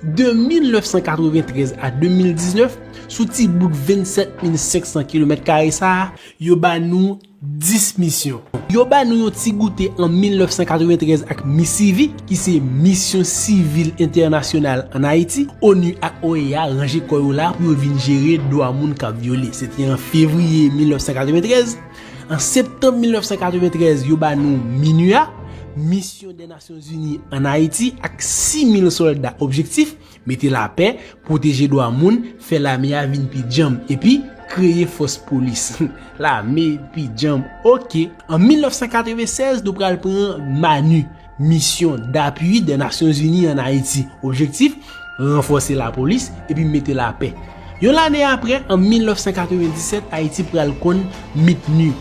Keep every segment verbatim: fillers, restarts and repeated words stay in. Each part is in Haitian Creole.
De mil nèf san katreventrèz a de mil diznèf, sou ti bout vennsèt mil senk san kilomèt kare sa a, yo ba nou dis misyon. Yo ba nou yon ti goute an mil nèf san katreventrèz ak MISIVI, ki se Misyon Sivil Entènasyonal ann Ayiti. ONU ak OEA ranje kò yo la pou yo vin jere dwa moun k ap vyole. Se te an fevriye mil nèf san katreventrèz. An septanm mil nèf san katreventrèz, yo ba nou MINUA, Misyon dè Nasyonzini ann Ayiti, ak sis mil sòlda. Objektif, mete lapè, pwoteje dwa moun, fè lame a vin pi djanm, epi kreye fòs polis. Lame pi djanm, oke. An mil nèf san katrevennsèz, nou pral pran MANU, Misyon dapui dè Nasyonzini ann Ayiti. Objektif, ranfòse lapolis epi mete lapè. Yon lane apre, an mil nèf san katrevenndisèt, Ayiti pral konn MITNU,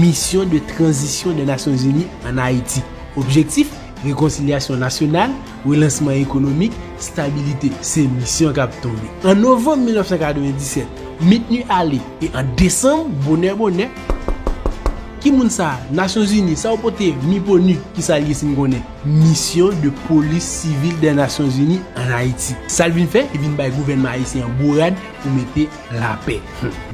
Misyon de Tranzisyon dè Nasyonzini ann Ayiti. Objektif, rekonsilyasyon nasyonal, relansman ekonomik, stabilite. Se misyon k ap tonbe. An novanm mil nèf san katrevenndisèt, MITNU ale, e an desanm, bonè bonè, ki moun sa a? Nasyonzini, sa yo pote MIPONU, ki sa l ye si n konnen? Misyon de Polis Sivil dè Nasyonzini ann Ayiti. Sa l vin fè? Li vin bay gouvènman ayisyen an bourad pou mete lapè.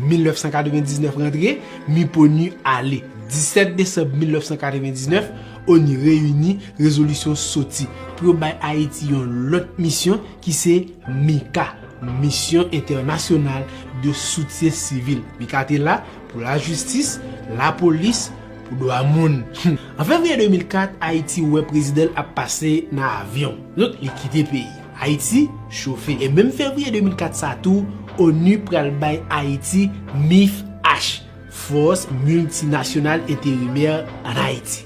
Mil nèf san katrevendiznèf rantre, MIPONU ale. Disèt desanm mil nèf san katrevendiznèf, ONU reyini, rezolisyon soti pou yo bay Ayiti yon lòt misyon ki se MICA, Misyon Entènasyonal de Soutyen Sivil. MICA te la pou lajistis, lapolis, pou dwa moun. An fevriye de mil kat, Ayiti wè prezidan l ap pase nan avyon. Donk, li kite peyi. Ayiti chofe. E menm fevriye de mil kat sa tou, ONU pral bay Ayiti MIFH, Fòs Miltinasyonal Enterimè ann Ayiti.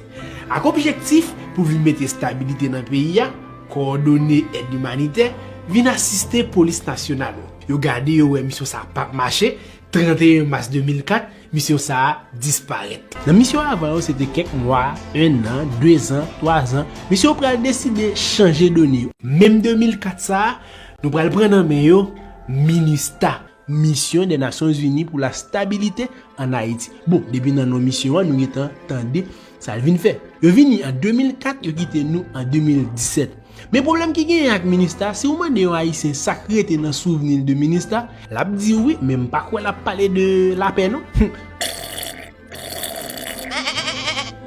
Ak objektif pou vin mete stabilite nan peyi a, kowòdone èd imanitè, vin asiste polis nasyonal. Yo gade, yo wè misyon sa p ap mache, tranteyen mas de mil kat, misyon sa a disparèt. Nan misyon avan yo, se te kèk mwa, en an, dezan, twazan. Misyon yo pral deside chanje done yo. Menm de mil kat sa a, nou pral pran nan men yo MINUSTAH, Misyon dè Nasyonzini pou la Stabilite ann Ayiti. Bon, depi nan non misyon an, nou gentan tande sa l vin fè. Yo vini an de mil kat, yo kite nou an de mil disèt. Men pwoblèm ki genyen ak MINUSTAH, si w mande yon Ayisyen sa k rete nan souvni l de MINUSTAH, l ap di w wi, men m pa kwè l ap pale de lapè non.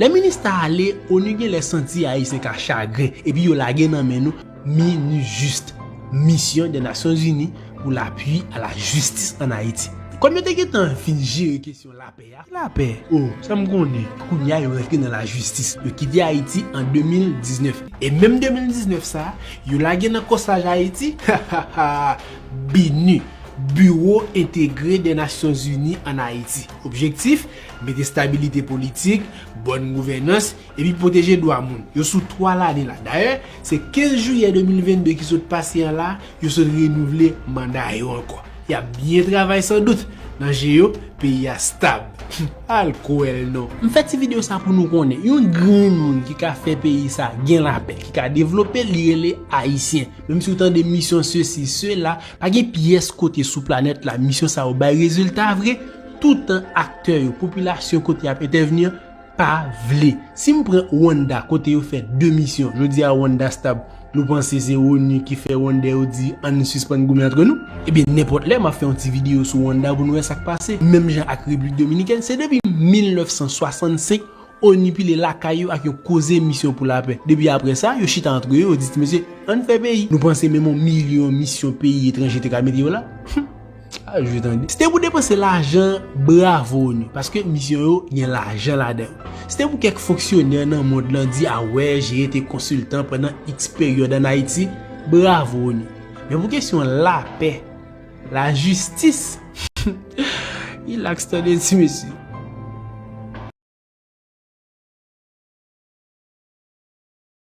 Lè MINUSTAH ale, ONU genlè santi Ayisyen ka chagren, epi yo lage nan men nou MINUJUST, Misyon dè Nasyonzini pou lapui a la jistis ann Ayiti. Kòm yo te gentan fin jere kesyon lapè a, lapè, o, sa m konnen, kounye a yo rantre nan lajistis. Yo kite Ayiti an de mil diznèf. E menm de mil diznèf sa a, yo lage nan kòsaj Ayiti, BINUH, Biwo Entegre dè Nasyonzini ann Ayiti. Objektif, mete stabilite politik, bòn gouvènans, epi pwoteje dwa moun. Yo sou twa lane la. Dayè, se kenz jiyè de mil vennde ki sot pase an la, yo sot renouvle manda yo ankò. Y ap byen travay san dout. Nan je yo, peyi a stab. Al kwè l non. M fè ti videyo sa pou nou konnen, yon grenn moun ki ka fè peyi sa gen lapè, ki ka devlope l, li rele Ayisyen. Menm si w tande misyon sesi, sela, pa gen pyès kote sou planèt la misyon sa yo bay rezilta vre, toutan aktè yo, popilasyon kote y ap entèvni an, pa vle. Si m pran Rwanda, kote yo fè de misyon, jodi a Rwanda stab, nou panse se ONU ki fè Rwandè yo di ann sispann goumen antre nou? Ebyen, nenpòt lè, m ap fè yon ti videyo sou Rwanda pou nou wè sa k pase. Menm jan ak Repiblik Dominikèn, se depi mil nèf san swasannsenk, ONU pile lakay yo ak yon koze misyon pou lapè. Depi apre sa, yo chita antre yo, yo di, ti mesye, ann fè peyi. Nou panse menm yon milyon misyon peyi etranje te ka mete yo la? A, jwe tande. Si te pou depanse lajan, bravo ONU, paske misyon yo gen lajan ladan yo. Si te pou kèk fonksyonè nan mond lan di, a wè, jere te konsiltan pandan X peryòd ann Ayiti, bravo ONU. Men pou kesyon lapè, lajistis, rilaks tande ti mesye.